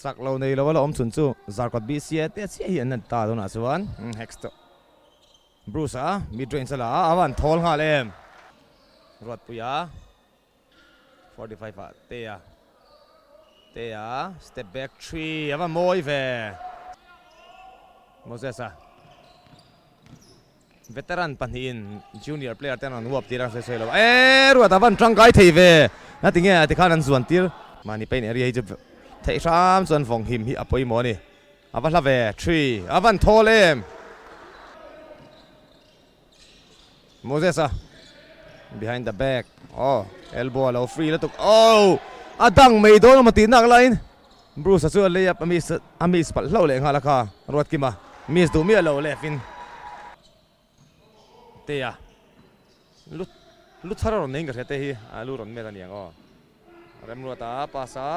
Chak lo nei lo a la awm chhun chu Zarkawt BCA te chiah hi an la ta tunah chuan Hexto Bruce a mid range a la a, a van thawl nghal em. Ruatpuia 45 ah Tea Tea step back three a va mawi ve Moses a. Veteran pahnihin junior player ten an uap tir a sawi sawi lo a, e ruat a van tangkai thei ve na tinge a tikhan an zuan tir mahni pain area hi chu theih hram chuan vawng him hi a pawimawh a ni a va hla ve three a van thawl em Moses a behind the back aw elbow a lo free lutuk oh a dang mai dawn emaw tih nak laiin Bruce a chu a lei up a miss a miss palh hlauh leh nghal a kha Ruatkima miss duh miah lo left in Tea lu lu thar a rawn nei in ka hria te hi a lu rawn met a niang aw Remruata pass a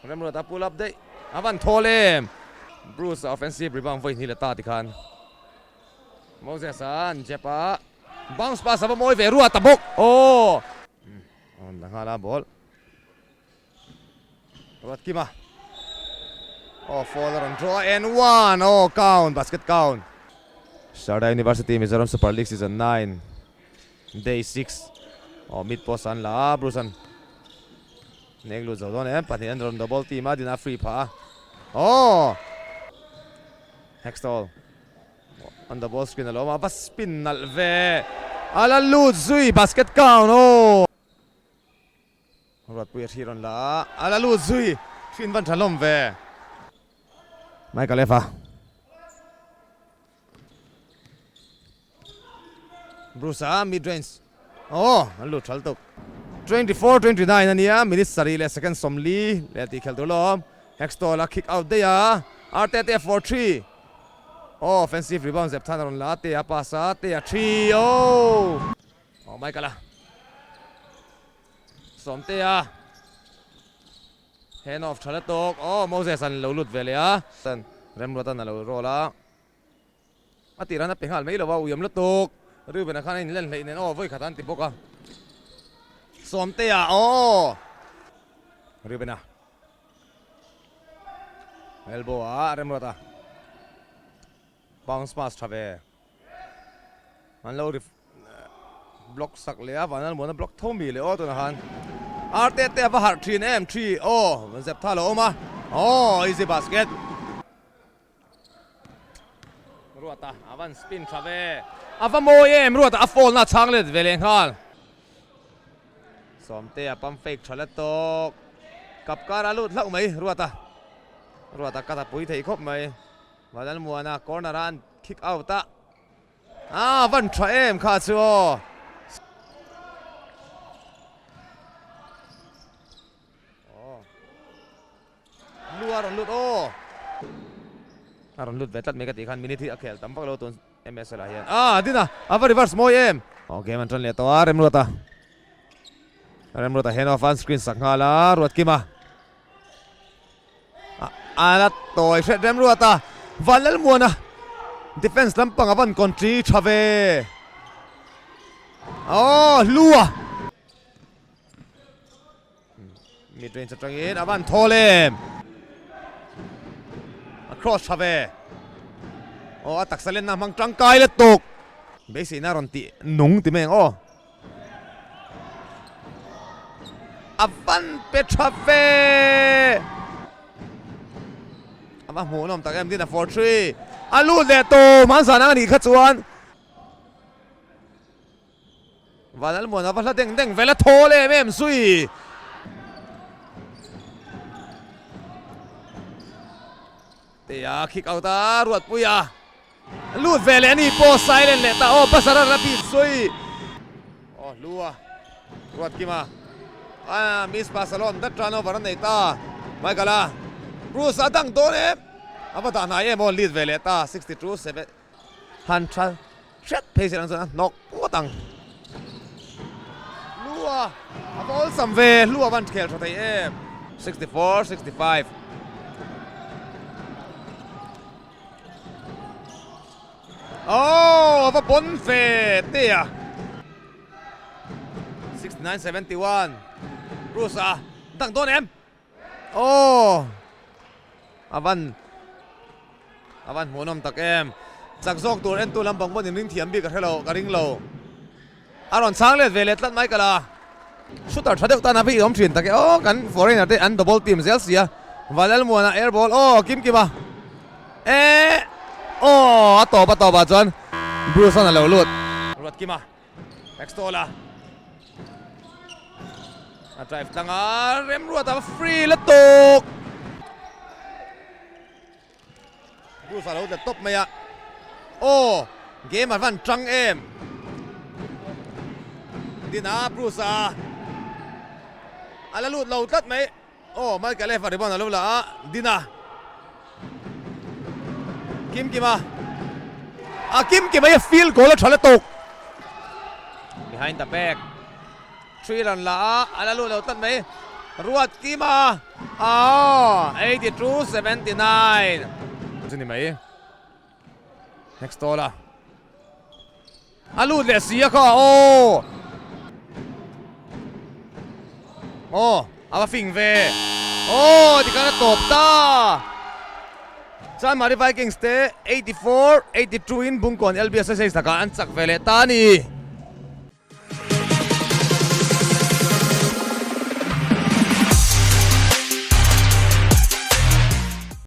Remruata pull up daih a van thawl em Bruce a offensive rebound vawi hnih leh ta tikhan Moses a an jab a bounce pass a va mawi ve Ruata bawk aw a rawn la nghal a ball. Ruatkima Oh foul a rawn draw a and one Oh count basket count Sharda University Mizoram Super League season 9 day 6 Oh mid post an la a Bruce an nek lut zo dawn em pahnih an rawn double team a dina free phah a Oh Hextall On the ball screen a lo awm a va spin nalh ve a la lut zui basket count Oh Ruatpuia hri rawn la a, a la lut zui, hrin van tha hlawm ve. Michael F a. Bruce a mid range. Oh, an lut thal tuk. 24 29 ania, minute sarih leh second sawmli leh tih khelh tur lawm. Hextall a kick out daih a, Arteta for three. Oh, offensive rebound zep than a rawn la a, Tea pass a, Tea three. Oh! Oh, Michael a. Sawmtea hand off tha la tawk aw Moses an lo lut ve leh a chuan Remruatan a lo roll a a tirah an a pe nghal mai lo a uiam lutuk Reuben-a khan a inlen hleih nen aw vawi khat an ti bawk a Sawmtea aw Reuben-a elbow ah Remruata bounce pass tha ve an lo Block sak leh a vanal muana block tho mi leh aw tunah khan Arte te a va harh thin em thi aw zep tha lo awm a aw easy basket Ruata a van spin tha ve a va mawi em Ruata a fall na chhang let ve leh nghal Sawmte a pump fake tha la tawk kap kar a lut hlauh mai Ruata Ruata cut a pui thei khawp mai Vanal muana corner a an kick out a. A van tha em kha chu aw. Lu a rawn lut aw. A rawn lut ve tlat mai ka tih khan minute hi a khel tam vak lo tun MSL ah hian. Ah Dina a va reverse mawi em. Aw game an tan leh tawh a Remruata. Remruata hand off an screen sak nghal a Ruatkima. A la tawi hret rem ruat a, Vanlalmuana defence lampang a van country tha ve. Aw hlu a. Mid range atangin a van thawl em. A cross tha ve. Aw a taksa lenna hmang tangkai la tuk. Beiseina rawn tih nung ti mai ang aw. A van pe tha ve! A va hmuhnawm tak em din a 4-3. A lut leh tawh hmanzan ang a nih kha chuan. Vanlalmuana va hla deng deng vel a thawl em em zui. Tea kick out a Ruatpuia. Lut ve leh a ni pawh silent leh ta aw Bazar a rapid zui aw hlua Ruatkima a miss pass a lawm dat turnover a nei ta Michael a Bruce a dang dawn em a va dah hnai em aw lead ve leh ta 62 7 han tha hret phei si ang chuan a hnawk ngawt ang Hlua a va awlsam ve Hlua van khel tha thei em 64 65 Oh, a va pawn fe te a. 69-71. Bruce a dang dawn em? Oh. A van a van hmuhnawm tak em. Chak zawk tur entu lampang pawn inring thiam bik a hre lo, ka ring lo. A rawn chhang let ve leh tlat mai ka la. Shooter tha deuh tan a va iawm thin tak e aw, kan foreigner te an double team zel sia. Valalmuana air ball aw kim kim a. E aw a tawp a tawp ah chuan Bruce an a lo lut. Ruat kim a. Extol a. A drive tlang a remruat a free la tawk. Bruce a lo tla tawp mai a. Aw game a van tang em. Dina Bruce a a la lut lo tlat mai. Aw Michael F a rebound a lo la a Dina Kim Kima a Kim Kima hi a field goal a tha la tawk. Behind the back. Three rawn la a, a la lut lo tlat mai. Ruat Kima aw 82 79. Chu ni mai. Next tall a. A lut leh si a kha aw. Aw a va fing ve. Aw tikhan a tawp ta. Chanmari Vikings te 84 82 in Bungkawn LBSSH lakah an chak ve leh ta a ni.